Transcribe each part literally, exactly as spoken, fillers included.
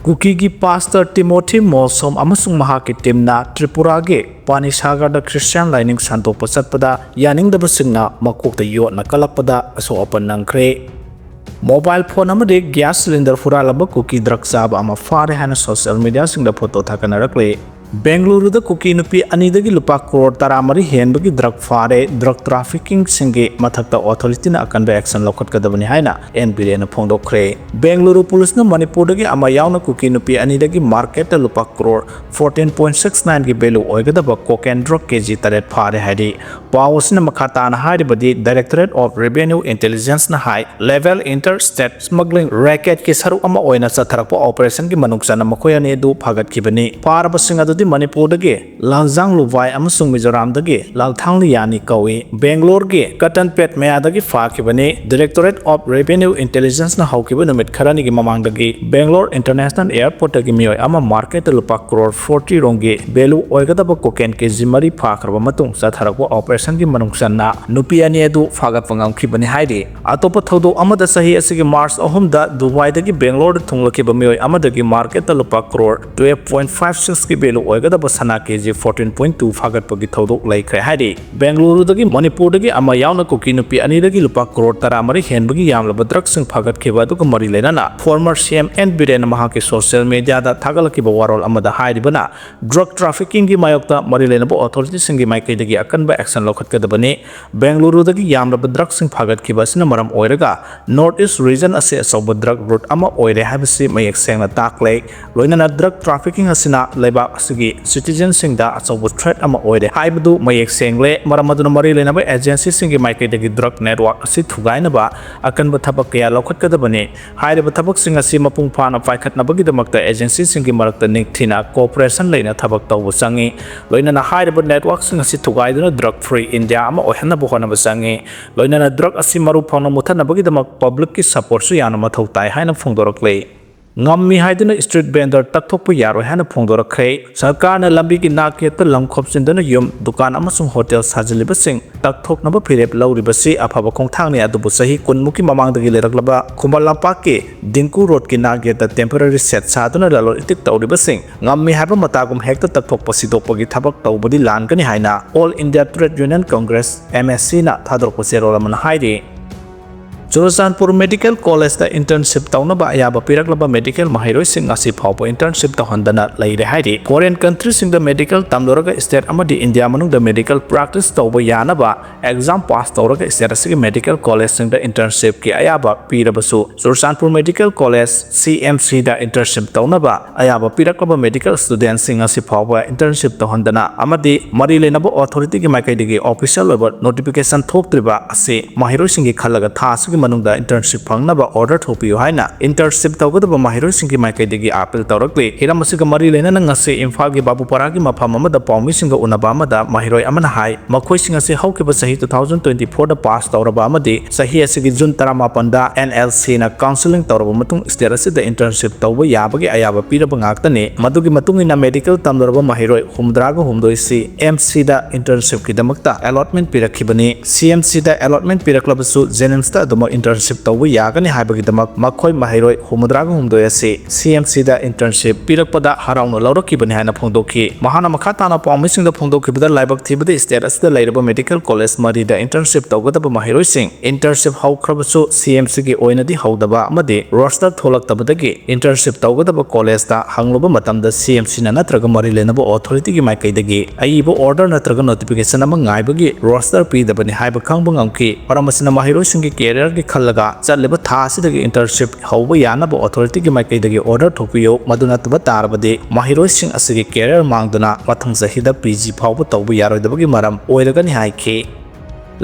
ꯀꯨꯀꯤꯒꯤ pastor ꯇꯤꯃꯣꯊꯤ ꯃꯣꯜꯁꯣꯝ ꯑꯃꯁꯨꯡ ꯃꯍꯥꯛꯀꯤ ꯇꯤꯝꯅ ꯇ꯭ꯔꯤꯄꯨꯔꯥꯒꯤ ꯄꯥꯅꯤꯁꯥꯒꯔꯗ Christian ꯂꯥꯏꯅꯤꯡ ꯁꯟꯗꯣꯛꯄ ꯆꯠꯄꯗ ꯌꯥꯅꯤꯡꯗꯕꯁꯤꯡꯅ ꯃꯀꯣꯛꯇ ꯌꯣꯠꯅ ꯀꯜꯂꯛꯄꯗ ꯑꯁꯣꯛ ꯑꯄꯟ ꯅꯪꯈ꯭ꯔꯦ꯫ ꯃꯣꯕꯥꯏꯜ ꯐꯣꯟ ꯑꯃꯗꯤ ꯒ꯭ꯌꯥꯁ ꯁꯤꯂꯤꯟꯗꯔ ꯍꯨꯔꯥꯜꯂꯝꯕ ꯀꯨꯀꯤ ꯗ꯭ꯔꯒ ꯆꯥꯕ ꯑꯃ ꯐꯥꯔꯦ ꯍꯥꯏꯅ ꯁꯣꯁꯤꯌꯦꯜ ꯃꯤꯗꯤꯌꯥꯁꯤꯡꯗ ꯐꯣꯇꯣ ꯊꯥꯒꯠꯅꯔꯛꯂꯤ꯫ ꯕꯦꯡꯒꯂꯨꯔꯨꯗ ꯀꯨꯀꯤ ꯅꯨꯄꯤ ꯑꯅꯤꯗꯒꯤ ꯂꯨꯄꯥ ꯀ꯭ꯔꯣꯔ ꯇꯔꯥꯃꯔꯤ ꯍꯦꯟꯕꯒꯤ ꯗ꯭ꯔꯒ ꯐꯥꯔꯦ꯫ ꯗ꯭ꯔꯒ ꯇ꯭ꯔꯥꯐꯤꯀꯤꯡꯁꯤꯡꯒꯤ ꯃꯊꯛꯇ ꯑꯣꯊꯣꯔꯤꯇꯤꯅ ꯑꯀꯟꯕ ꯑꯦꯛꯁꯟ ꯂꯧꯈꯠꯀꯗꯕꯅꯤ ꯍꯥꯏꯅ ꯑꯦꯟ ꯕꯤꯔꯦꯟꯅ ꯐꯣꯡꯗꯣꯛꯈ꯭ꯔꯦ꯫ ꯕꯦꯡꯒꯂꯨꯔꯨ ꯄꯨꯂꯤꯁꯅ ꯃꯅꯤꯄꯨꯔꯗꯒꯤ ꯑꯃ ꯌꯥꯎꯅ ꯀꯨꯀꯤ ꯅꯨꯄꯤ ꯑꯅꯤꯗꯒꯤ ꯃꯥꯔꯀꯦꯠꯇ ꯂꯨꯄꯥ ꯀ꯭ꯔꯣꯔ ꯐꯣꯔꯇꯤꯟ ꯄꯣꯏꯟ ꯁꯤꯛꯁ ꯅꯥꯏꯟꯒꯤ ꯚꯦꯂꯨ ꯑꯣꯏꯒꯗꯕ ꯀꯣꯀꯦꯟ ꯗ꯭ꯔꯒ ꯀꯦꯖꯤ ꯇꯔꯦꯠ ꯐꯥꯔꯦ ꯍꯥꯏꯔꯤ꯫ ꯄꯥꯎ ꯑꯁꯤꯅ ꯃꯈꯥ ꯇꯥꯅ ꯍꯥꯏꯔꯤꯕꯗꯤ, Directorate of Revenue Intelligenceꯅ ꯍꯥꯏ, ꯂꯦꯚꯦꯜ ꯏꯟꯇꯔ ꯁ꯭ꯇꯦꯠ ꯁ꯭ꯃꯒ꯭ꯂꯤꯡ ꯔꯦꯀꯦꯠꯀꯤ ꯁꯔꯨꯛ ꯑꯃ ꯑꯣꯏꯅ ꯆꯠꯊꯔꯛꯄ ꯑꯣꯄꯔꯦꯁꯟꯒꯤ ꯃꯅꯨꯡ ꯆꯟꯅ ꯃꯈꯣꯏ ꯑꯅꯤ ꯑꯗꯨ ꯐꯥꯒꯠꯈꯤꯕꯅꯤ꯫ ꯐꯥꯔꯕꯁꯤꯡ ꯑꯗꯨꯗꯤ ꯃꯅꯤꯄꯨꯔꯗꯒꯤ ꯂꯥꯡꯖꯥꯡ ꯂꯨꯕꯥꯏ ꯑꯃꯁꯨꯡ ꯃꯤꯖꯣꯔꯥꯝꯗꯒꯤ ꯂꯥꯜꯊꯥꯡꯂꯤ ꯌꯥꯅꯤ ꯀꯧꯏ꯫ ꯕꯦꯡꯒ꯭ꯂꯣꯔꯒꯤ ꯀꯇꯟꯄꯦꯠ ꯃꯌꯥꯗꯒꯤ ꯐꯥꯈꯤꯕꯅꯤ꯫ Directorate of Revenue Intelligenceꯅ ꯍꯧꯈꯤꯕ ꯅꯨꯃꯤꯠ ꯈꯔꯅꯤꯒꯤ ꯃꯃꯥꯡꯗꯒꯤ ꯕꯦꯡꯒ꯭ꯂꯣꯔ ꯏꯟꯇꯔꯅꯦꯁꯅꯦꯜ ꯑꯦꯌꯔꯄꯣꯔꯠꯇꯒꯤ ꯃꯤꯑꯣꯏ ꯑꯃ ꯃꯥꯔꯀꯦꯠꯇ ꯂꯨꯄꯥ ꯀ꯭ꯔꯣꯔ ꯐꯣꯔꯇꯤ ꯔꯣꯝꯒꯤ ꯚꯦꯂꯨ ꯑꯣꯏꯒꯗꯕ ꯀꯣꯀꯦꯟ ꯀꯦꯖꯤ ꯃꯔꯤ ꯐꯥꯈ꯭ꯔꯕ ꯃꯇꯨꯡ ꯆꯠꯊꯔꯛꯄ ꯑꯣꯄꯔꯦꯁꯟꯒꯤ ꯃꯅꯨꯡ ꯆꯟꯅ ꯅꯨꯄꯤ ꯑꯅꯤ ꯑꯗꯨ ꯐꯥꯒꯠꯄ ꯉꯝꯈꯤꯕꯅꯤ ꯍꯥꯏꯔꯤ꯫ ꯑꯇꯣꯞꯄ ꯊꯧꯗꯣꯛ ꯑꯃꯗ, ꯆꯍꯤ ꯑꯁꯤꯒꯤ ꯃꯥꯔꯆ ꯑꯍꯨꯝꯗ ꯗꯨꯕꯥꯏꯗꯒꯤ ꯕꯦꯡꯒ꯭ꯂꯣꯔꯗ ꯊꯨꯡꯂꯛꯈꯤꯕ ꯃꯤꯑꯣꯏ ꯑꯃꯗꯒꯤ ꯃꯥꯔꯀꯦꯠꯇ ꯂꯨꯄꯥ ꯀ꯭ꯔꯣꯔ ꯇꯨꯋꯦꯜꯐ ꯄꯣꯏꯟ ꯐꯥꯏꯚ ꯁꯤꯛꯁꯀꯤ ꯚꯦꯂꯨ ꯑꯣꯏꯒꯗꯕ ꯁꯅꯥ ꯀꯦꯖꯤ ꯐꯣꯔꯇꯤꯟ ꯄꯣꯏꯟ ꯇꯨ ꯐꯥꯒꯠꯄꯒꯤ ꯊꯧꯗꯣꯛ ꯂꯩꯈ꯭ꯔꯦ ꯍꯥꯏꯔꯤ꯫ ꯕꯦꯡꯒꯂꯨꯔꯨꯗꯒꯤ ꯃꯅꯤꯄꯨꯔꯗꯒꯤ ꯑꯃ ꯌꯥꯎꯅ ꯀꯨꯀꯤ ꯅꯨꯄꯤ ꯑꯅꯤꯗꯒꯤ ꯂꯨꯄꯥ ꯀ꯭ꯔꯣꯔ ꯇꯔꯥꯃꯔꯤ ꯍꯦꯟꯕꯒꯤ ꯌꯥꯝꯂꯕ ꯗ꯭ꯔꯒꯁꯤꯡ ꯐꯥꯒꯠꯈꯤꯕ ꯑꯗꯨꯒ ꯃꯔꯤ ꯂꯩꯅꯅ ꯐꯣꯔꯃꯔ ꯁꯤ ꯑꯦꯝ ꯑꯦꯟ ꯕꯤꯔꯦꯟꯅ ꯃꯍꯥꯛꯀꯤ ꯁꯣꯁꯤꯌꯦꯜ ꯃꯤꯗꯤꯌꯥꯗ ꯊꯥꯒꯠꯂꯛꯈꯤꯕ ꯋꯥꯔꯣꯜ ꯑꯃꯗ ꯍꯥꯏꯔꯤꯕꯅ, ꯗ꯭ꯔꯒ ꯇ꯭ꯔꯥꯐꯤꯀꯤꯡꯒꯤ ꯃꯥꯌꯣꯛꯇ ꯃꯔꯤ ꯂꯩꯅꯕ ꯑꯣꯊꯣꯔꯤꯇꯤꯁꯤꯡꯒꯤ ꯃꯥꯏꯀꯩꯗꯒꯤ ꯑꯀꯟꯕ ꯑꯦꯛꯁꯟ ꯂꯧꯈꯠꯀꯗꯕꯅꯤ꯫ ꯕꯦꯡꯒꯂꯨꯔꯨꯗꯒꯤ ꯌꯥꯝꯂꯕ ꯗ꯭ꯔꯒꯁꯤꯡ ꯐꯥꯒꯠꯈꯤꯕ ꯑꯁꯤꯅ ꯃꯔꯝ ꯑꯣꯏꯔꯒ ꯅꯣꯔꯠ ꯏꯁ ꯔꯤꯖꯟ ꯑꯁꯤ ꯑꯆꯧꯕ ꯗ꯭ꯔꯒ ꯔꯨꯠ ꯑꯃ ꯑꯣꯏꯔꯦ ꯍꯥꯏꯕꯁꯤ ꯃꯌꯦꯛ ꯁꯦꯡꯅ ꯇꯥꯛꯂꯦ꯫ ꯂꯣꯏꯅꯅ ꯗ꯭ꯔꯒ ꯇ꯭ꯔꯥꯐꯤꯀꯤꯡ ꯑꯁꯤꯅ ꯂꯩꯕꯥꯛ ꯑꯁꯤꯒꯤ ꯁꯤꯇꯤꯖꯟꯁꯤꯡꯗ ꯑꯆꯧꯕ ꯊ꯭ꯔꯦꯠ ꯑꯃ ꯑꯣꯏꯔꯦ ꯍꯥꯏꯕꯗꯨ ꯃꯌꯦꯛ ꯁꯦꯡꯂꯦ꯫ ꯃꯔꯝ ꯑꯗꯨꯅ ꯃꯔꯤ ꯂꯩꯅꯕ ꯑꯦꯖꯦꯟꯁꯤꯁꯤꯡꯒꯤ ꯃꯥꯏꯀꯩꯗꯒꯤ ꯗ꯭ꯔꯒ ꯅꯦꯠꯋꯥꯔꯛ ꯑꯁꯤ ꯊꯨꯒꯥꯏꯅꯕ ꯑꯀꯟꯕ ꯊꯕꯛ ꯀꯌꯥ ꯂꯧꯈꯠꯀꯗꯕꯅꯤ꯫ ꯍꯥꯏꯔꯤꯕ ꯊꯕꯛꯁꯤꯡ ꯑꯁꯤ ꯃꯄꯨꯡ ꯐꯥꯅ ꯄꯥꯏꯈꯠꯅꯕꯒꯤꯗꯃꯛꯇ ꯑꯦꯖꯦꯟꯁꯤꯁꯤꯡꯒꯤ ꯃꯔꯛꯇ ꯅꯤꯡꯊꯤꯅ ꯀꯣꯑꯣꯄꯔꯦꯁꯟ ꯂꯩꯅ ꯊꯕꯛ ꯇꯧꯕ ꯆꯪꯏ꯫ ꯂꯣꯏꯅꯅ ꯍꯥꯏꯔꯤꯕ ꯅꯦꯠꯋꯥꯔꯛꯁꯤꯡ ꯑꯁꯤ ꯊꯨꯒꯥꯏꯗꯨꯅ ꯗ꯭ꯔꯒ ꯐ꯭ꯔꯤ ꯏꯟꯗꯤꯌꯥ ꯑꯃ ꯑꯣꯏꯍꯟꯅꯕ ꯍꯣꯠꯅꯕ ꯆꯪꯏ꯫ ꯂꯣꯏꯅꯅ ꯗ꯭ꯔꯒ ꯑꯁꯤ ꯃꯔꯨ ꯐꯪꯅ ꯃꯨꯠꯊꯠꯅꯕꯒꯤꯗꯃꯛ ꯄꯕ꯭ꯂꯤꯛꯀꯤ ꯁꯄꯣꯔꯠꯁꯨ ꯌꯥꯝꯅ ꯃꯊꯧ ꯇꯥꯏ ꯍꯥꯏꯅ ꯐꯣꯡꯗꯣꯔꯛꯂꯤ꯫ ꯉꯝꯃꯤ ꯍꯥꯏꯗꯨꯅ street vendor ꯇꯛꯊꯣꯛꯄ ꯌꯥꯔꯣꯏ ꯍꯥꯏꯅ ꯐꯣꯡꯗꯣꯔꯛꯈ꯭ꯔꯦ꯫ ꯁꯔꯀꯥꯔꯅ ꯂꯝꯕꯤꯒꯤ ꯅꯥꯛ ꯌꯦꯠꯇ ꯂꯝ ꯈꯣꯞꯆꯤꯟꯗꯨꯅ ꯌꯨꯝ, ꯗꯨꯀꯥꯟ ꯑꯃꯁꯨꯡ ꯍꯣꯇꯦꯜ ꯁꯥꯖꯤꯜꯂꯤꯕꯁꯤꯡ ꯇꯛꯊꯣꯛꯅꯕ ꯐꯤꯔꯦꯞ ꯂꯧꯔꯤꯕꯁꯤ ꯑꯐꯕ ꯈꯣꯡꯊꯥꯡꯅꯤ, ꯑꯗꯨꯕꯨ ꯆꯍꯤ ꯀꯨꯟꯃꯨꯛꯀꯤ ꯃꯃꯥꯡꯗꯒꯤ ꯂꯩꯔꯛꯂꯕ ꯈꯨꯃꯟ ꯂꯝꯄꯥꯛꯀꯤ ꯗꯤꯡꯀꯨ ꯔꯣꯗꯀꯤ ꯅꯥꯛ ꯌꯦꯠꯇ temporary shed ꯁꯥꯗꯨꯅ ꯂꯂꯣꯟ ꯏꯇꯤꯛ ꯇꯧꯔꯤꯕꯁꯤꯡ ꯉꯝꯃꯤ ꯍꯥꯏꯕ ꯃꯇꯥꯒꯨꯝ ꯍꯦꯛꯇ ꯇꯛꯊꯣꯛꯄ ꯁꯤꯗꯣꯛꯄꯒꯤ ꯊꯕꯛ ꯇꯧꯕꯗꯤ ꯂꯥꯟꯒꯅꯤ ꯍꯥꯏꯅ All India Trade Union Congress, M S C ꯅ ꯊꯥꯗꯣꯔꯛꯄ ꯆꯦꯔꯣꯜ ꯑꯃꯅ ꯍꯥꯏꯔꯤ꯫ ꯆꯨꯔꯆꯥꯟꯄꯨꯔ ꯃꯦꯗꯤꯀꯦꯜ ꯀꯣꯂꯦꯖꯇ internship ꯇꯧꯅꯕ ꯑꯌꯥꯕ ꯄꯤꯔꯛꯂꯕ ꯃꯦꯗꯤꯀꯦꯜ ꯃꯍꯩꯔꯣꯏꯁꯤꯡ ꯉꯁꯤ ꯐꯥꯎꯕ internship ꯇꯧꯍꯟꯗꯅ ꯂꯩꯔꯦ ꯍꯥꯏꯔꯤ꯫ Foreign countryꯁꯤꯡꯗ ꯃꯦꯗꯤꯀꯦꯜ ꯇꯝꯂꯨꯔꯒ state ꯑꯃꯗꯤ ꯏꯟꯗꯤꯌꯥ ꯃꯅꯨꯡꯗ ꯃꯦꯗꯤꯀꯦꯜ practice ꯇꯧꯕ ꯌꯥꯅꯕ exam pass ꯇꯧꯔꯒ state ꯑꯁꯤꯒꯤ ꯃꯦꯗꯤꯀꯦꯜ ꯀꯣꯂꯦꯖꯁꯤꯡꯗ internshipꯀꯤ ꯑꯌꯥꯕ ꯄꯤꯔꯕꯁꯨ, Churachandpur medical college, C M Cꯗ internship ꯇꯧꯅꯕ ꯑꯌꯥꯕ ꯄꯤꯔꯛꯂꯕ ꯃꯦꯗꯤꯀꯦꯜ studentꯁꯤꯡ ꯉꯁꯤ ꯐꯥꯎꯕ internship ꯇꯧꯍꯟꯗꯅ ꯑꯃꯗꯤ ꯃꯔꯤ ꯂꯩꯅꯕ authorityꯒꯤ ꯃꯥꯏꯀꯩꯗꯒꯤ official ꯑꯣꯏꯕ notification ꯊꯣꯛꯇ꯭ꯔꯤꯕ ꯑꯁꯤ ꯃꯍꯩꯔꯣꯏꯁꯤꯡꯒꯤ ꯈꯜꯂꯒ ꯊꯥ ꯑꯁꯤꯒꯤ ꯃꯅꯨꯡꯗ internship ꯐꯪꯅꯕ order ꯊꯣꯛꯄꯤꯌꯨ ꯍꯥꯏꯅ internship ꯇꯧꯒꯗꯕ ꯃꯍꯩꯔꯣꯏꯁꯤꯡꯒꯤ ꯃꯥꯏꯀꯩꯗꯒꯤ appeal ꯇꯧꯔꯛꯂꯤ꯫ ꯍꯤꯔꯝ ꯑꯁꯤꯒ ꯃꯔꯤ ꯂꯩꯅꯅ ꯉꯁꯤ ꯏꯝꯐꯥꯜꯒꯤ ꯕꯥꯕꯨꯄꯥꯔꯥꯒꯤ ꯃꯐꯝ ꯑꯃꯗ ꯄꯥꯎꯃꯤꯁꯤꯡꯒ ꯎꯅꯕ ꯑꯃꯗ ꯃꯍꯩꯔꯣꯏ ꯑꯃꯅ ꯍꯥꯏ, ꯃꯈꯣꯏꯁꯤꯡ ꯑꯁꯤ ꯍꯧꯈꯤꯕ ꯆꯍꯤ two thousand twenty fourꯗ pass ꯇꯧꯔꯕ ꯑꯃꯗꯤ ꯆꯍꯤ ꯑꯁꯤꯒꯤ June ꯇꯔꯥꯃꯥꯄꯟꯗ N L Cꯅ counselling ꯇꯧꯔꯕ ꯃꯇꯨꯡ state ꯑꯁꯤꯗ internship ꯇꯧꯕ ꯌꯥꯕꯒꯤ ꯑꯌꯥꯕ ꯄꯤꯔꯕ ꯉꯥꯛꯇꯅꯤ꯫ ꯃꯗꯨꯒꯤ ꯃꯇꯨꯡ ꯏꯟꯅ medical ꯇꯝꯂꯨꯔꯕ ꯃꯍꯩꯔꯣꯏ ꯍꯨꯝꯐꯨꯇꯔꯥꯒ ꯍꯨꯝꯗꯣꯏꯁꯤ M Cꯗ internshipꯀꯤꯗꯃꯛꯇ allotment ꯄꯤꯔꯛꯈꯤꯕꯅꯤ꯫ C M Cꯗ allotment ꯄꯤꯔꯛꯂꯕꯁꯨ JNIMSꯇ ꯑꯗꯨꯃꯛ internship ꯇꯧꯕ ꯌꯥꯒꯅꯤ ꯍꯥꯏꯕꯒꯤꯗꯃꯛ ꯃꯈꯣꯏ ꯃꯍꯩꯔꯣꯏ ꯍꯨꯝꯐꯨꯇꯔꯥꯒ ꯍꯨꯝꯗꯣꯏ ꯑꯁꯤ C M Cꯗ internship ꯄꯤꯔꯛꯄꯗ ꯍꯔꯥꯎꯅ ꯂꯧꯔꯛꯈꯤꯕꯅꯤ ꯍꯥꯏꯅ ꯐꯣꯡꯗꯣꯛꯈꯤ꯫ ꯃꯍꯥꯛꯅ ꯃꯈꯥ ꯇꯥꯅ ꯄꯥꯎꯃꯤꯁꯤꯡꯗ ꯐꯣꯡꯗꯣꯛꯈꯤꯕꯗ ꯂꯥꯏꯕꯛ ꯊꯤꯕꯗ state ꯑꯁꯤꯗ ꯂꯩꯔꯕ medical college ꯃꯔꯤꯗ internship ꯇꯧꯒꯗꯕ ꯃꯍꯩꯔꯣꯏꯁꯤꯡ internship ꯍꯧꯈ꯭ꯔꯕꯁꯨ C M Cꯒꯤ ꯑꯣꯏꯅꯗꯤ ꯍꯧꯗꯕ ꯑꯃꯗꯤ roster ꯊꯣꯛꯂꯛꯇꯕꯗꯒꯤ internship ꯇꯧꯒꯗꯕ collegeꯇ ꯍꯪꯂꯨꯕ ꯃꯇꯝꯗ C M Cꯅ ꯅꯠꯇ꯭ꯔꯒ ꯃꯔꯤ ꯂꯩꯅꯕ authorityꯒꯤ ꯃꯥꯏꯀꯩꯗꯒꯤ ꯑꯏꯕ order ꯅꯠꯇ꯭ꯔꯒ notification ꯑꯃ ꯉꯥꯏꯕꯒꯤ roster ꯄꯤꯗꯕꯅꯤ ꯍꯥꯏꯕ ꯈꯪꯕ ꯉꯝꯈꯤ꯫ ꯃꯔꯝ ꯑꯁꯤꯅ ꯃꯍꯩꯔꯣꯏꯁꯤꯡꯒꯤ careerꯒꯤ ꯈꯜꯂꯒ ꯆꯠꯂꯤꯕ ꯊꯥ ꯑꯁꯤꯗꯒꯤ internship ꯍꯧꯕ ꯌꯥꯅꯕ authorityꯒꯤ ꯃꯥꯏꯀꯩꯗꯒꯤ order ꯊꯣꯛꯄꯤꯌꯨ꯫ ꯃꯗꯨ ꯅꯠꯇꯕ ꯇꯥꯔꯕꯗꯤ ꯃꯍꯩꯔꯣꯏꯁꯤꯡ ꯑꯁꯤꯒꯤ career ꯃꯥꯡꯗꯨꯅ ꯃꯊꯪ ꯆꯍꯤꯗ P G ꯐꯥꯎꯕ ꯇꯧꯕ ꯌꯥꯔꯣꯏꯗꯕꯒꯤ ꯃꯔꯝ ꯑꯣꯏꯔꯒꯅꯤ ꯍꯥꯏꯈꯤ꯫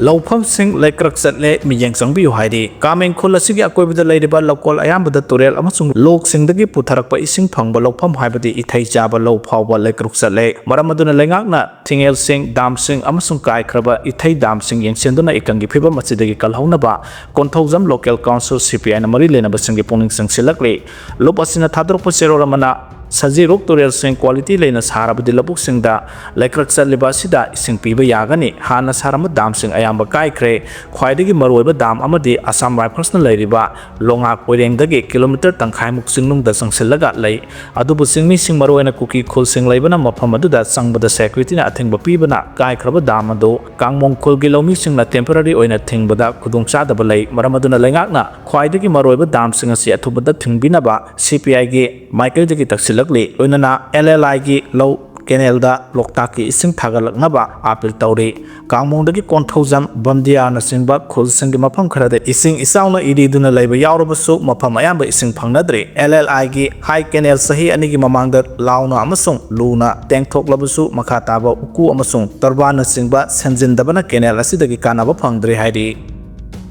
ꯂꯧꯐꯝꯁꯤꯡ ꯂꯩꯀ꯭ꯔꯛ ꯆꯠꯂꯦ, ꯃꯤꯠꯌꯦꯡ ꯆꯪꯕꯤꯌꯨ ꯍꯥꯏꯔꯤ꯫ ꯀꯥꯃꯦꯡ ꯈꯨꯜ ꯑꯁꯤꯒꯤ ꯑꯀꯣꯏꯕꯗ ꯂꯩꯔꯤꯕ ꯂꯧꯀꯣꯜ ꯑꯌꯥꯝꯕꯗ ꯇꯨꯔꯦꯜ ꯑꯃꯁꯨꯡ ꯂꯣꯛꯁꯤꯡꯗꯒꯤ ꯄꯨꯊꯔꯛꯄ ꯏꯁꯤꯡ ꯐꯪꯕ ꯂꯧꯐꯝ, ꯍꯥꯏꯕꯗꯤ ꯏꯊꯩ ꯆꯥꯕ ꯂꯧ ꯐꯥꯎꯕ ꯂꯩꯀ꯭ꯔꯛ ꯆꯠꯂꯦ꯫ ꯃꯔꯝ ꯑꯗꯨꯅ ꯂꯩꯉꯥꯛꯅ ꯊꯤꯡꯉꯦꯜꯁꯤꯡ, ꯗꯥꯝꯁꯤꯡ ꯑꯃꯁꯨꯡ ꯀꯥꯏꯈ꯭ꯔꯕ ꯏꯊꯩ ꯗꯥꯝꯁꯤꯡ ꯌꯦꯡꯁꯤꯟꯗꯨꯅ ꯏꯀꯪꯒꯤ ꯐꯤꯕꯝ ꯑꯁꯤꯗꯒꯤ ꯀꯜꯍꯧꯅꯕ ꯀꯣꯟꯊꯧꯖꯝ ꯂꯣꯀꯦꯜ ꯀꯥꯎꯟꯁꯤꯜ, ꯁꯤ ꯄꯤ ꯑꯥꯏꯅ ꯃꯔꯤ ꯂꯩꯅꯕꯁꯤꯡꯒꯤ ꯄꯨꯛꯅꯤꯡ ꯆꯪꯁꯤꯜꯂꯛꯂꯤ꯫ ꯂꯨꯞ ꯑꯁꯤꯅ ꯊꯥꯗꯣꯔꯛꯄ ꯆꯦꯔꯣꯜ ꯑꯃꯅ ꯁꯖꯤꯔꯨꯛ ꯇꯨꯔꯦꯜꯁꯤꯡ ꯀ꯭ꯋꯥꯂꯤꯇꯤ ꯂꯩꯅ ꯁꯥꯔꯕꯗꯤ ꯂꯧꯕꯨꯛꯁꯤꯡꯗ ꯂꯩꯀ꯭ꯔꯛ ꯆꯠꯂꯤꯕ ꯑꯁꯤꯗ ꯏꯁꯤꯡ ꯄꯤꯕ ꯌꯥꯒꯅꯤ꯫ ꯍꯥꯟꯅ ꯁꯥꯔꯝꯕ ꯗꯥꯝꯁꯤꯡ ꯑꯌꯥꯝꯕ ꯀꯥꯏꯈ꯭ꯔꯦ꯫ ꯈ꯭ꯋꯥꯏꯗꯒꯤ ꯃꯔꯨꯑꯣꯏꯕ ꯗꯥꯝ ꯑꯃꯗꯤ ꯑꯁꯥꯝ ꯔꯥꯏꯐꯜꯁꯅ ꯂꯩꯔꯤꯕ ꯂꯣꯉꯥ ꯀꯣꯏꯔꯦꯡꯗꯒꯤ ꯀꯤꯂꯣꯃꯤꯇꯔ ꯇꯪꯈꯥꯏꯃꯨꯛ ꯆꯤꯡꯅꯨꯡꯗ ꯆꯪꯁꯤꯜꯂꯒ ꯂꯩ꯫ ꯑꯗꯨꯕꯨ ꯆꯤꯡꯃꯤꯁꯤꯡ, ꯃꯔꯨꯑꯣꯏꯅ ꯀꯨꯀꯤ ꯈꯨꯜꯁꯤꯡ ꯂꯩꯕꯅ, ꯃꯐꯝ ꯑꯗꯨꯗ ꯆꯪꯕꯗ ꯁꯦꯀ꯭ꯌꯨꯔꯤꯇꯤꯅ ꯑꯊꯤꯡꯕ ꯄꯤꯕꯅ ꯀꯥꯏꯈ꯭ꯔꯕ ꯗꯥꯝ ꯑꯗꯨ ꯀꯥꯡꯃꯣꯡ ꯈꯨꯜꯒꯤ ꯂꯧꯃꯤꯁꯤꯡꯅ ꯇꯦꯝꯄꯔꯔꯤ ꯑꯣꯏꯅ ꯊꯤꯡꯕꯗ ꯈꯨꯗꯣꯡꯆꯥꯗꯕ ꯂꯩ꯫ ꯃꯔꯝ ꯑꯗꯨꯅ ꯂꯩꯉꯥꯛꯅ ꯈ꯭ꯋꯥꯏꯗꯒꯤ ꯃꯔꯨꯑꯣꯏꯕ ꯗꯥꯝꯁꯤꯡ ꯑꯁꯤ ꯑꯊꯨꯕꯗ ꯊꯤꯡꯕꯤꯅꯕ ꯁꯤ ꯄꯤ ꯑꯥꯏꯒꯤ ꯃꯥꯏꯀꯩꯗꯒꯤ ꯇꯛꯁꯤꯜꯂꯛꯂꯤ꯫ ꯂꯣꯏꯅꯅ ꯑꯦꯜ ꯑꯦꯜ ꯑꯥꯏꯒꯤ ꯂꯧ ꯀꯦꯅꯦꯜꯗ ꯂꯣꯛꯇꯥꯛꯀꯤ ꯏꯁꯤꯡ ꯊꯥꯒꯠꯂꯛꯅꯕ ꯑꯥꯄꯤꯜ ꯇꯧꯔꯤ꯫ ꯀꯥꯡꯃꯣꯡꯗꯒꯤ ꯀꯣꯟꯊꯧꯖꯝ, ꯕꯝꯗꯤꯌꯥꯅꯆꯤꯡꯕ ꯈꯨꯜꯁꯤꯡꯒꯤ ꯃꯐꯝ ꯈꯔꯗ ꯏꯁꯤꯡ ꯏꯆꯥꯎꯅ ꯏꯔꯤꯗꯨꯅ ꯂꯩꯕ ꯌꯥꯎꯔꯕꯁꯨ, ꯃꯐꯝ ꯑꯌꯥꯝꯕ ꯏꯁꯤꯡ ꯐꯪꯅꯗ꯭ꯔꯤ꯫ ꯑꯦꯜ ꯑꯦꯜ ꯑꯥꯏꯒꯤ ꯍꯥꯏ ꯀꯦꯅꯦꯜ ꯆꯍꯤ ꯑꯅꯤꯒꯤ ꯃꯃꯥꯡꯗ ꯂꯥꯎꯅ ꯑꯃꯁꯨꯡ ꯂꯨꯅ ꯇꯦꯡꯊꯣꯛꯂꯕꯁꯨ, ꯃꯈꯥ ꯇꯥꯕ ꯎꯀꯨ ꯑꯃꯁꯨꯡ ꯇꯣꯔꯕꯥꯟꯅꯆꯤꯡꯕ ꯁꯦꯝꯖꯤꯟꯗꯕꯅ ꯀꯦꯅꯦꯜ ꯑꯁꯤꯗꯒꯤ ꯀꯥꯟꯅꯕ ꯐꯪꯗ꯭ꯔꯤ ꯍꯥꯏꯔꯤ꯫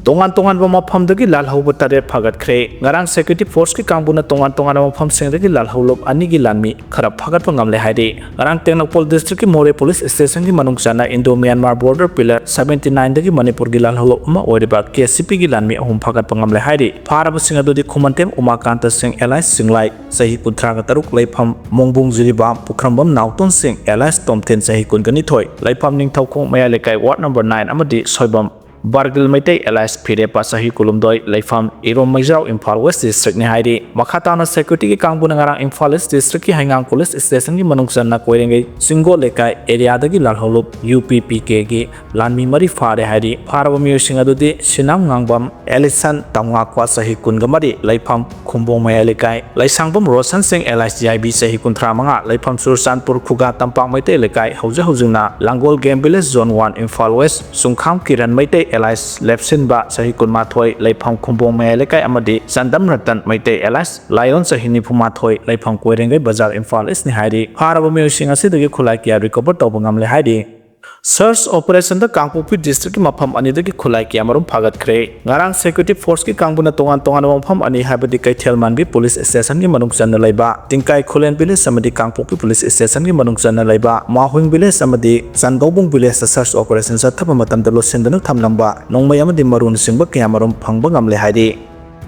ꯇꯣꯉꯥꯟ ꯇꯣꯉꯥꯟꯕ ꯃꯐꯝꯗꯒꯤ ꯂꯥꯜꯍꯧꯕ ꯇꯔꯦꯠ ꯐꯥꯒꯠꯈ꯭ꯔꯦ꯫ ꯉꯔꯥꯡ ꯁꯦꯀ꯭ꯌꯨꯔꯤꯇꯤ ꯐꯣꯔꯁꯀꯤ ꯀꯥꯡꯕꯨꯅ ꯇꯣꯉꯥꯟ ꯇꯣꯉꯥꯟꯕ ꯃꯐꯝꯁꯤꯡꯗꯒꯤ ꯂꯥꯜꯍꯧꯂꯨꯞ ꯑꯅꯤꯒꯤ ꯂꯥꯟꯃꯤ ꯈꯔ ꯐꯥꯒꯠꯄ ꯉꯝꯂꯦ ꯍꯥꯏꯔꯤ꯫ ꯉꯔꯥꯡ ꯇꯦꯡꯅꯧꯄꯜ ꯗꯤꯁꯇ꯭ꯔꯤꯛꯀꯤ ꯃꯣꯔꯦ ꯄꯨꯂꯤꯁ ꯁ꯭ꯇꯦꯁꯟꯒꯤ ꯃꯅꯨꯡ ꯆꯟꯅ Indo Myanmar border pillar seventy ꯅꯥꯏꯟꯗꯒꯤ ꯃꯅꯤꯄꯨꯔꯒꯤ ꯂꯥꯜꯍꯧꯂꯨꯞ ꯑꯃ ꯑꯣꯏꯔꯤꯕ ꯀꯦ ꯁꯤ ꯄꯤꯒꯤ ꯂꯥꯟꯃꯤ ꯑꯍꯨꯝ ꯐꯥꯒꯠꯄ ꯉꯝꯂꯦ ꯍꯥꯏꯔꯤ꯫ ꯐꯥꯔꯕꯁꯤꯡ ꯑꯗꯨꯗꯤ ꯈꯨꯃꯟꯊꯦꯝ ꯎꯃꯥꯀꯥꯟꯇ ꯁꯤꯡ ꯑꯦꯂꯥꯏꯁ ꯆꯤꯡꯂꯥꯏ, ꯆꯍꯤ ꯀꯨꯟꯊ꯭ꯔꯥꯒ ꯇꯔꯨꯛ, ꯂꯩꯐꯝ ꯃꯣꯡꯕꯨꯡ ꯖꯤꯔꯤꯕꯥꯝ, ꯄꯨꯈ꯭ꯔꯝꯕꯝ ꯅꯥꯎꯇꯣꯟ ꯁꯤꯡ ꯑꯦꯂꯥꯏꯁ ꯇꯣꯝꯊꯤꯟ, ꯆꯍꯤ ꯀꯨꯟꯒ ꯅꯤꯊꯣꯏ, ꯂꯩꯐꯝ ꯅꯤꯡꯊꯧꯈꯣꯡ ꯃꯌꯥꯏ ꯂꯩꯀꯥꯏ ꯋꯥꯔꯗ ꯅꯝꯕꯔ ꯅꯥꯏꯟ, ꯑꯃꯗꯤ ꯁꯣꯏꯕꯝ ꯕꯥꯔꯒꯤꯜ ꯃꯩꯇꯩ ꯑꯦꯂꯥꯏꯁ ꯐꯤꯔꯦꯞꯄ, ꯆꯍꯤ ꯀꯨꯟꯍꯨꯝꯗꯣꯏ, ꯂꯩꯐꯝ ꯏꯔꯣꯝ ꯃꯩꯖꯥꯎ, ꯏꯝꯐꯥꯜ ꯋꯦꯁ ꯗꯤꯁꯇ꯭ꯔꯤꯛꯅꯤ ꯍꯥꯏꯔꯤ꯫ ꯃꯈꯥ ꯇꯥꯅ ꯁꯦꯀ꯭ꯌꯨꯔꯤꯇꯤꯒꯤ ꯀꯥꯡꯕꯨꯅ ꯉꯔꯥꯡ ꯏꯝꯐꯥꯜ ꯏꯁ ꯗꯤꯁꯇ꯭ꯔꯤꯛꯀꯤ ꯍꯩꯉꯥꯡ ꯄꯨꯂꯤꯁ ꯁ꯭ꯇꯦꯁꯟꯒꯤ ꯃꯅꯨꯡ ꯆꯟꯅ ꯀꯣꯏꯔꯦꯡꯒꯩ ꯆꯤꯡꯒꯣꯠ ꯂꯩꯀꯥꯏ ꯑꯦꯔꯤꯌꯥꯗꯒꯤ ꯂꯥꯜꯍꯧꯂꯨꯞ ꯌꯨ ꯄꯤ ꯄꯤ ꯀꯦꯒꯤ ꯂꯥꯟꯃꯤ ꯃꯔꯤ ꯐꯥꯔꯦ ꯍꯥꯏꯔꯤ꯫ ꯐꯥꯔꯕ ꯃꯤꯑꯣꯏꯁꯤꯡ ꯑꯗꯨꯗꯤ ꯁꯤꯅꯥꯝ ꯉꯥꯡꯕꯝ ꯑꯦꯂꯤꯁꯟ ꯇꯝꯉꯥꯛꯄ, ꯆꯍꯤ ꯀꯨꯟꯒ ꯃꯔꯤ, ꯂꯩꯐꯝ ꯈꯨꯝꯕꯣꯡ ꯃꯌꯥꯏ ꯂꯩꯀꯥꯏ, ꯂꯩꯁꯥꯡꯕꯝ ꯔꯣꯁꯟ ꯁꯤꯡ ꯑꯦꯂꯥꯏꯁ ꯖꯤ ꯑꯥꯏ ꯕꯤ, ꯆꯍꯤ ꯀꯨꯟꯊ꯭ꯔꯥ ꯃꯉꯥ, ꯂꯩꯐꯝ ꯆꯨꯔꯆꯥꯟꯄꯨꯔ ꯈꯨꯒꯥ ꯇꯝꯄꯥꯛ ꯃꯩꯇꯩ ꯂꯩꯀꯥꯏ, ꯍꯧꯖꯤꯛ ꯍꯧꯖꯤꯛꯅ Langol game village zone one, Imphal west, Chungkham Kiran Meitei alias ꯂꯦꯞꯁꯤꯟꯕ, ꯆꯍꯤ ꯀꯨꯟꯃꯥꯊꯣꯏ, ꯂꯩꯐꯝ ꯈꯨꯝꯕꯣꯡ ꯃꯌꯥꯏ ꯂꯩꯀꯥꯏ, ꯑꯃꯗꯤ ꯆꯥꯟꯗꯝ ꯔꯇꯟ ꯃꯩꯇꯩ ꯑꯦꯂꯥꯏꯁ ꯂꯥꯏꯌꯣꯟ, ꯆꯍꯤ ꯅꯤꯐꯨꯃꯥꯊꯣꯏ, ꯂꯩꯐꯝ ꯀꯣꯏꯔꯦꯡꯒꯩ ꯕꯖꯥꯔ, ꯏꯝꯐꯥꯜ ꯏꯁꯅꯤ ꯍꯥꯏꯔꯤ꯫ ꯐꯥꯔꯕ ꯃꯤꯑꯣꯏꯁꯤꯡ ꯑꯁꯤꯗꯒꯤ ꯈꯨꯠꯂꯥꯏ ꯀꯌꯥ ꯔꯤꯀꯣꯚꯔ ꯇꯧꯕ ꯉꯝꯂꯦ ꯍꯥꯏꯔꯤ꯫ Search operationꯗ ꯀꯥꯡꯄꯣꯛꯄꯤ districtꯀꯤ ꯃꯐꯝ ꯑꯅꯤꯗꯒꯤ ꯈꯨꯠꯂꯥꯏ ꯀꯌꯥꯃꯔꯨꯝ ꯐꯥꯒꯠꯈ꯭ꯔꯦ꯫ ꯉꯔꯥꯡ security forceꯀꯤ ꯀꯥꯡꯕꯨꯅ ꯇꯣꯉꯥꯟ ꯇꯣꯉꯥꯟꯕ ꯃꯐꯝ ꯑꯅꯤ, ꯍꯥꯏꯕꯗꯤ ꯀꯩꯊꯦꯜ ꯃꯥꯟꯕꯤ police stationꯒꯤ ꯃꯅꯨꯡ ꯆꯟꯅ ꯂꯩꯕ ꯇꯤꯡꯀꯥꯏ ꯈꯨꯂꯦꯟ village ꯑꯃꯗꯤ ꯀꯥꯡꯄꯣꯛꯄꯤ police stationꯒꯤ ꯃꯅꯨꯡ ꯆꯟꯅ ꯂꯩꯕ ꯃꯥꯍꯨꯏꯡ village ꯑꯃꯗꯤ ꯆꯟꯗꯧꯕꯨꯡ villageꯇ search operation ꯆꯠꯊꯕ ꯃꯇꯝꯗ ꯂꯣꯠꯁꯤꯟꯗꯨꯅ ꯊꯝꯂꯝꯕ ꯅꯣꯡꯃꯩ ꯑꯃꯗꯤ ꯃꯔꯨꯅꯆꯤꯡꯕ ꯀꯌꯥꯃꯔꯨꯝ ꯐꯪꯕ ꯉꯝꯂꯦ ꯍꯥꯏꯔꯤ꯫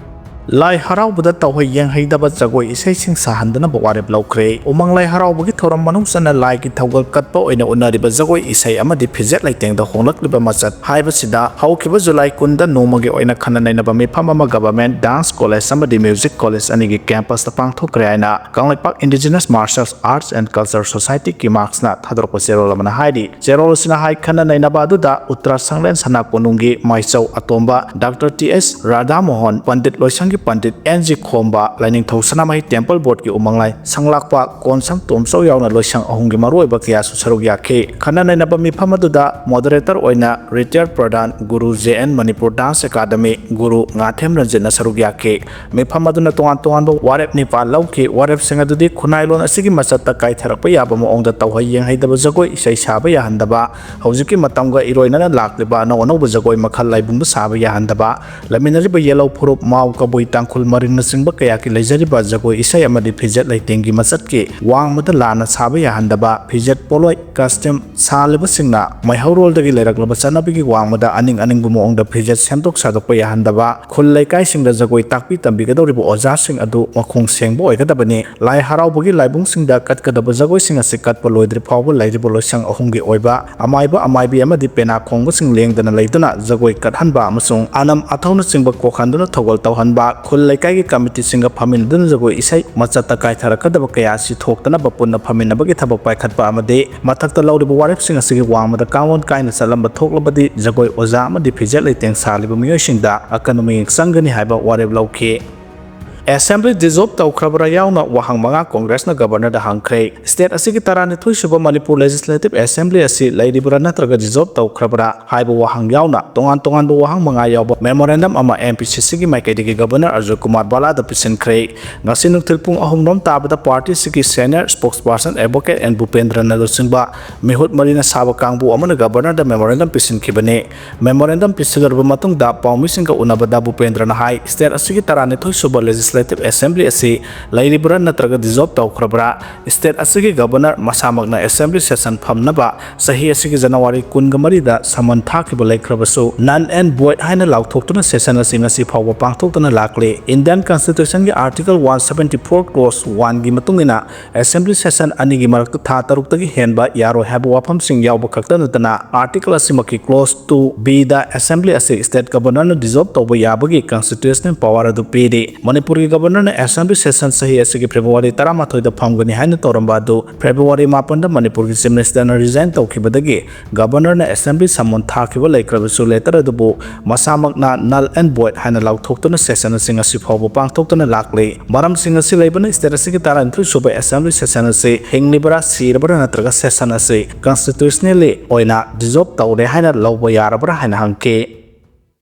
ꯂꯥꯏ ꯍꯔꯥꯎꯕꯗ ꯇꯧꯍꯩ ꯌꯦꯡꯍꯩꯗꯕ ꯖꯒꯣꯏ ꯏꯁꯩꯁꯤꯡ ꯁꯥꯍꯟꯗꯅꯕ ꯋꯥꯔꯦꯞ ꯂꯧꯈ꯭ꯔꯦ꯫ ꯎꯃꯪ ꯂꯥꯏ ꯍꯔꯥꯎꯕꯒꯤ ꯊꯧꯔꯝ ꯃꯅꯨꯡ ꯆꯟꯅ ꯂꯥꯏꯒꯤ ꯊꯧꯒꯜ ꯀꯠꯄ ꯑꯣꯏꯅ ꯎꯅꯔꯤꯕ ꯖꯒꯣꯏ ꯏꯁꯩ ꯑꯃꯗꯤ ꯐꯤꯖꯦꯠ ꯂꯩꯇꯦꯡꯗ ꯍꯣꯡꯂꯛꯂꯤꯕ ꯃꯆꯠ ꯍꯥꯏꯕꯁꯤꯗ, ꯍꯧꯈꯤꯕ July ꯀꯨꯟꯗ ꯅꯣꯡꯃꯒꯤ ꯑꯣꯏꯅ ꯈꯟꯅ ꯅꯩꯅꯕ ꯃꯤꯐꯝ ꯑꯃ Government Dance College ꯑꯃꯗꯤ Music College ꯑꯅꯤꯒꯤ campusꯇ ꯄꯥꯡꯊꯣꯛꯈ꯭ꯔꯦ ꯍꯥꯏꯅ Kangleipak Indigenous Martial Arts and Culture Societyꯀꯤ ꯃꯥꯔꯛꯁꯅ ꯊꯥꯗꯣꯔꯛꯄ ꯆꯦꯔꯣꯜ ꯑꯃꯅ ꯍꯥꯏꯔꯤ꯫ ꯆꯦꯔꯣꯜ ꯑꯁꯤꯅ ꯍꯥꯏ, ꯈꯟꯅ ꯅꯩꯅꯕ ꯑꯗꯨꯗ ꯎꯠꯇ꯭ꯔꯥ ꯁꯪꯂꯦꯟ ꯁꯅꯥ ꯀꯣꯅꯨꯡꯒꯤ ꯃꯥꯏꯆꯧ ꯑꯇꯣꯝꯕ ꯗꯥꯛꯇꯔ ꯇꯤ ꯑꯦꯁ ꯔꯥꯙꯥꯃꯣꯍꯟ, ꯄꯟꯗꯤꯠ ꯂꯣꯏꯁꯪꯒꯤ ꯄꯟꯗꯤꯠ ꯑꯦꯟ ꯖꯤ ꯈꯣꯝꯕ, ꯂꯥꯏꯅꯤꯡꯊꯧ ꯁꯅꯥꯃꯍꯤ temple boardꯀꯤ ꯎꯃꯪꯂꯥꯏ ꯁꯪꯂꯥꯛꯄ ꯀꯣꯟꯁꯪ ꯇꯣꯝꯆꯧ ꯌꯥꯎꯅ ꯂꯣꯏꯁꯪ ꯑꯍꯨꯝꯒꯤ ꯃꯔꯨꯑꯣꯏꯕ ꯀꯌꯥꯁꯨ ꯁꯔꯨꯛ ꯌꯥꯈꯤ꯫ ꯈꯟꯅ ꯅꯩꯅꯕ ꯃꯤꯐꯝ ꯑꯗꯨꯗ moderator ꯑꯣꯏꯅ retired ꯄ꯭ꯔꯙꯥꯟ guru J N Manipur Dance Academy guru Ngathem ꯔꯟꯖꯤꯠꯅ ꯁꯔꯨꯛ ꯌꯥꯈꯤ꯫ ꯃꯤꯐꯝ ꯑꯗꯨꯅ ꯇꯣꯉꯥꯟ ꯇꯣꯉꯥꯟꯕ ꯋꯥꯔꯦꯞ ꯅꯤꯄꯥꯜ ꯂꯧꯈꯤ꯫ ꯋꯥꯔꯦꯞꯁꯤꯡ ꯑꯗꯨꯗꯤ ꯈꯨꯟꯅꯥꯏꯂꯣꯟ ꯑꯁꯤꯒꯤ ꯃꯆꯠꯇ ꯀꯥꯏꯊꯔꯛꯄ ꯌꯥꯕ ꯃꯑꯣꯡꯗ ꯇꯧꯍꯩ ꯌꯦꯡꯍꯩꯗꯕ ꯖꯒꯣꯏ ꯏꯁꯩ ꯁꯥꯕ ꯌꯥꯍꯟꯗꯕ, ꯍꯧꯖꯤꯛꯀꯤ ꯃꯇꯝꯒ ꯏꯔꯣꯏꯅꯅ ꯂꯥꯛꯂꯤꯕ ꯑꯅꯧ ꯑꯅꯧꯕ ꯖꯒꯣꯏ ꯃꯈꯜ ꯂꯥꯏꯕꯨꯡꯗ ꯁꯥꯕ ꯌꯥꯍꯟꯗꯕ, ꯂꯩꯃꯤꯟꯅꯔꯤꯕ ꯌꯦꯜꯍꯧ ꯐꯨꯔꯨꯞ, ꯃꯥꯎ, ꯀꯕꯨꯏ, ꯇꯥꯡꯈꯨꯜ, ꯃꯔꯤꯡꯅꯆꯤꯡꯕ ꯀꯌꯥꯒꯤ ꯂꯩꯖꯔꯤꯕ ꯖꯒꯣꯏ ꯏꯁꯩ ꯑꯃꯗꯤ ꯐꯤꯖꯦꯠ ꯂꯩꯇꯦꯡꯒꯤ ꯃꯆꯠꯀꯤ ꯋꯥꯡꯃꯗ ꯂꯥꯟꯅ ꯁꯥꯕ ꯌꯥꯍꯟꯗꯕ, ꯐꯤꯖꯦꯠ ꯄꯣꯠꯂꯣꯏ, costume ꯁꯥꯜꯂꯤꯕꯁꯤꯡꯅ ꯃꯩꯍꯧꯔꯣꯜꯗꯒꯤ ꯂꯩꯔꯛꯂꯕ ꯆꯠꯅꯕꯤꯒꯤ ꯋꯥꯡꯃꯗ ꯑꯅꯤꯡ ꯑꯅꯤꯡꯕ ꯃꯑꯣꯡꯗ ꯐꯤꯖꯦꯠ ꯁꯦꯝꯗꯣꯛ ꯁꯥꯗꯣꯛꯄ ꯌꯥꯍꯟꯗꯕ, ꯈꯨꯜ ꯂꯩꯀꯥꯏꯁꯤꯡꯗ ꯖꯒꯣꯏ ꯇꯥꯛꯄꯤ ꯇꯝꯕꯤꯒꯗꯧꯔꯤꯕ ꯑꯣꯖꯥꯁꯤꯡ ꯑꯗꯨ ꯃꯈꯣꯡ ꯁꯦꯡꯕ ꯑꯣꯏꯒꯗꯕꯅꯤ꯫ ꯂꯥꯏ ꯍꯔꯥꯎꯕꯒꯤ ꯂꯥꯏꯕꯨꯡꯁꯤꯡꯗ ꯀꯠꯀꯗꯕ ꯖꯒꯣꯏꯁꯤꯡ ꯑꯁꯤ ꯀꯠꯄ ꯂꯣꯏꯗ꯭ꯔꯤ ꯐꯥꯎꯕ ꯂꯩꯔꯤꯕ ꯂꯣꯏꯁꯪ ꯑꯍꯨꯝꯒꯤ ꯑꯣꯏꯕ ꯑꯃꯥꯏꯕ, ꯑꯃꯥꯏꯕꯤ ꯑꯃꯗꯤ ꯄꯦꯅꯥ ꯈꯣꯡꯕꯁꯤꯡ ꯂꯦꯡꯗꯅ ꯂꯩꯗꯨꯅ ꯖꯒꯣꯏ ꯀꯠꯍꯟꯕ ꯑꯃꯁꯨꯡ ꯑꯅꯝ ꯑꯊꯧꯅꯆꯤꯡꯕ ꯀꯣꯛꯍꯟꯗꯨꯅ ꯊꯧꯒꯜ ꯇꯧꯍꯟꯕ, ꯈꯨꯜ ꯂꯩꯀꯥꯏꯒꯤ ꯀꯃꯤꯇꯤꯁꯤꯡꯒ ꯐꯝꯃꯤꯟꯅꯗꯨꯅ ꯖꯒꯣꯏ ꯏꯁꯩ ꯃꯆꯠꯇ ꯀꯥꯏꯊꯔꯛꯀꯗꯕ ꯀꯌꯥ ꯑꯁꯤ ꯊꯣꯛꯇꯅꯕ ꯄꯨꯟꯅ ꯐꯝꯃꯤꯟꯅꯕꯒꯤ ꯊꯕꯛ ꯄꯥꯏꯈꯠꯄ ꯑꯃꯗꯤ ꯃꯊꯛꯇ ꯂꯧꯔꯤꯕ ꯋꯥꯔꯦꯞꯁꯤꯡ ꯑꯁꯤꯒꯤ ꯋꯥꯡꯃꯗ ꯀꯥꯡꯂꯣꯟ ꯀꯥꯏꯅ ꯆꯠꯂꯝꯕ ꯊꯣꯛꯂꯕꯗꯤ ꯖꯒꯣꯏ ꯑꯣꯖꯥ ꯑꯃꯗꯤ ꯐꯤꯖꯦꯠ ꯂꯩꯇꯦꯡ ꯁꯥꯜꯂꯤꯕ ꯃꯤꯑꯣꯏꯁꯤꯡꯗ ꯑꯀꯟꯕ ꯃꯤꯠꯌꯦꯡ ꯆꯪꯒꯅꯤ ꯍꯥꯏꯕ ꯋꯥꯔꯦꯞ ꯂꯧꯈꯤ꯫ Assembly dissolve ꯇꯧꯈ꯭ꯔꯕ꯭ꯔꯥ ꯌꯥꯎꯅ ꯋꯥꯍꯪ ꯃꯉꯥ ꯀꯣꯡꯒ꯭ꯔꯦꯁꯅ ꯒꯕꯔꯅꯔꯗ ꯍꯪꯈ꯭ꯔꯦ꯫ ꯁ꯭ꯇꯦꯠ ꯑꯁꯤꯒꯤ ꯇꯔꯥꯅꯤꯊꯣꯏ ꯁꯨꯕ ꯃꯅꯤꯄꯨꯔ ꯂꯦꯖꯤꯁꯂꯦꯇꯤꯚ ꯑꯦꯁꯦꯝꯕ꯭ꯂꯤ ꯑꯁꯤ ꯂꯩꯔꯤꯕ꯭ꯔꯥ ꯅꯠꯇ꯭ꯔꯒ ꯗꯤꯖꯣꯜꯕ ꯇꯧꯈ꯭ꯔꯕ꯭ꯔꯥ ꯍꯥꯏꯕ ꯋꯥꯍꯪ ꯌꯥꯎꯅ ꯇꯣꯉꯥꯟ ꯇꯣꯉꯥꯟꯕ ꯋꯥꯍꯪ ꯃꯉꯥ ꯌꯥꯎꯕ ꯃꯦꯃꯣꯔꯦꯟꯗꯝ ꯑꯃ ꯑꯦꯝ ꯄꯤ ꯁꯤ ꯁꯤꯒꯤ ꯃꯥꯏꯀꯩꯗꯒꯤ ꯒꯕꯔꯅꯔ ꯑꯔꯖꯨꯟ ꯀꯨꯃꯥꯔ ꯕꯥꯂꯥꯗ ꯄꯤꯁꯤꯟꯈ꯭ꯔꯦ꯫ ꯉꯁꯤ ꯅꯨꯡꯊꯤꯜ ꯄꯨꯡ ꯑꯍꯨꯝ ꯔꯣꯝ ꯇꯥꯕꯗ ꯄꯥꯔꯇꯤꯁꯤꯒꯤ ꯁꯦꯅꯤꯌꯔ ꯁ꯭ꯄꯣꯛꯁꯄꯔꯁꯟ ꯑꯦꯗꯚꯣꯀꯦꯠ ꯑꯦꯟ ꯚꯨꯄꯦꯟꯗ꯭ꯔꯅ ꯂꯨꯆꯤꯡꯕ ꯃꯤꯍꯨꯠ ꯃꯔꯤꯅ ꯁꯥꯕ ꯀꯥꯡꯕꯨ ꯑꯃꯅ ꯒꯕꯔꯅꯔꯗ ꯃꯦꯃꯣꯔꯦꯟꯗꯝ ꯄꯤꯁꯤꯟꯈꯤꯕꯅꯤ꯫ ꯃꯦꯃꯣꯔꯦꯟꯗꯝ ꯄꯤꯁꯤꯜꯂꯔꯕ ꯃꯇꯨꯡꯗ ꯄꯥꯎꯃꯤꯁꯤꯡꯒ ꯎꯅꯕꯗ ꯚꯨꯄꯦꯟꯗ꯭ꯔꯅ ꯍꯥꯏ, ꯁ꯭ꯇꯦꯠ ꯑꯁꯤꯒꯤ ꯇꯔꯥꯅꯤꯊꯣꯏ ꯁꯨꯕ ꯂꯦꯖꯤꯁꯂꯦꯇꯤꯚ ꯑꯦꯁꯦꯝꯕ꯭ꯂꯤ ꯑꯁꯤ ꯂꯩꯔꯤꯕ꯭ꯔꯥ ꯅꯠꯇ꯭ꯔꯒ ꯗꯤꯖꯣꯜꯕ ꯇꯧꯈ꯭ꯔꯕ꯭ꯔꯥ? ꯁ꯭ꯇꯦꯠ ꯑꯁꯤꯒꯤ ꯒꯕꯔꯅꯔ ꯃꯁꯥꯃꯛꯅ ꯑꯦꯁꯦꯝꯕ꯭ꯂꯤ ꯁꯦꯁꯟ ꯐꯝꯅꯕ ꯆꯍꯤ ꯑꯁꯤꯒꯤ ꯖꯅꯋꯥꯔꯤ ꯀꯨꯟꯒ ꯃꯔꯤꯗ ꯁꯃꯟ ꯊꯥꯈꯤꯕ ꯂꯩꯈ꯭ꯔꯕꯁꯨ, null and void ꯍꯥꯏꯅ ꯂꯥꯎꯊꯣꯛꯇꯨꯅ ꯁꯦꯁꯟ ꯑꯁꯤ ꯉꯁꯤ ꯐꯥꯎꯕ ꯄꯥꯡꯊꯣꯛꯇꯅ ꯂꯥꯛꯂꯤ꯫ ꯏꯟꯗꯤꯌꯟ ꯀꯟꯁꯇꯤꯇ꯭ꯌꯨꯁꯟꯒꯤ article one seventy four clause ꯋꯥꯟꯒꯤ ꯃꯇꯨꯡ ꯏꯟꯅ, ꯑꯦꯁꯦꯝꯕ꯭ꯂꯤ ꯁꯦꯁꯟ ꯑꯅꯤꯒꯤ ꯃꯔꯛꯇ ꯊꯥ ꯇꯔꯨꯛꯇꯒꯤ ꯍꯦꯟꯕ ꯌꯥꯔꯣꯏ ꯍꯥꯏꯕ ꯋꯥꯐꯝꯁꯤꯡ ꯌꯥꯎꯕ ꯈꯛꯇ ꯅꯠꯇꯅ, ꯑꯥꯔꯇꯤꯀꯜ ꯑꯁꯤꯃꯛꯀꯤ ꯀ꯭ꯂꯣꯖ ꯇꯨ ꯕꯤꯗ ꯑꯦꯁꯦꯝꯕ꯭ꯂꯤ ꯑꯁꯤ ꯁ꯭ꯇꯦꯠ ꯒꯕꯔꯅꯔꯅ ꯗꯤꯖꯣꯜꯕ ꯇꯧꯕ ꯌꯥꯕꯒꯤ ꯀꯟꯁꯇꯤꯇ꯭ꯌꯨꯁꯅꯦꯜ ꯄꯥꯋꯔ ꯑꯗꯨ ꯄꯤꯔꯤ꯫ ꯃꯅꯤꯄꯨꯔꯒꯤ ꯒꯕꯔꯅꯔꯅ ꯑꯦꯁꯦꯝꯕ꯭ꯂꯤ ꯁꯦꯁꯟ ꯆꯍꯤ ꯑꯁꯤꯒꯤ ꯐꯦꯕ꯭ꯔꯨꯋꯥꯔꯤ ꯇꯔꯥꯃꯥꯊꯣꯏꯗ ꯐꯝꯒꯅꯤ ꯍꯥꯏꯅ ꯇꯧꯔꯝꯕ ꯑꯗꯨ ꯐꯦꯕ꯭ꯔꯨꯋꯥꯔꯤ ꯃꯥꯄꯟꯗ ꯃꯅꯤꯄꯨꯔꯒꯤ ꯆꯤꯐ ꯃꯤꯅꯤꯁꯇꯔꯅ ꯔꯤꯖꯥꯏꯟ ꯇꯧꯈꯤꯕꯗꯒꯤ ꯒꯕꯔꯅꯔꯅ ꯑꯦꯁꯦꯝꯕ꯭ꯂꯤ ꯁꯃꯟ ꯊꯥꯈꯤꯕ ꯂꯩꯈ꯭ꯔꯕꯁꯨ, ꯂꯦꯇꯔ ꯑꯗꯨꯕꯨ ꯃꯁꯥꯃꯛꯅ null and void ꯍꯥꯏꯅ ꯂꯥꯎꯊꯣꯛꯇꯨꯅ ꯁꯦꯁꯟ ꯑꯁꯤ ꯉꯁꯤ ꯐꯥꯎꯕ ꯄꯥꯡꯊꯣꯛꯇꯨꯅ ꯂꯥꯛꯂꯤ꯫ ꯃꯔꯝꯁꯤꯡ ꯑꯁꯤ ꯂꯩꯕꯅ ꯁ꯭ꯇꯦꯠ ꯑꯁꯤꯒꯤ ꯇꯔꯥꯅꯤꯊꯣꯏ ꯁꯨꯕ ꯑꯦꯁꯦꯝꯕ꯭ꯂꯤ ꯁꯦꯁꯟ ꯑꯁꯤ ꯍꯤꯡꯂꯤꯕ꯭ꯔꯥ, ꯁꯤꯔꯕ꯭ꯔꯥ ꯅꯠꯇ꯭ꯔꯒ ꯁꯦꯁꯟ ꯑꯁꯤ ꯀꯟꯁꯇꯤꯇ꯭ꯌꯨꯁꯅꯦꯜꯂꯤ ꯑꯣꯏꯅ ꯗꯤꯖꯣꯜꯕ ꯇꯧꯔꯦ ꯍꯥꯏꯅ ꯂꯧꯕ ꯌꯥꯔꯕ꯭ꯔꯥ ꯍꯥꯏꯅ ꯍꯪꯈꯤ꯫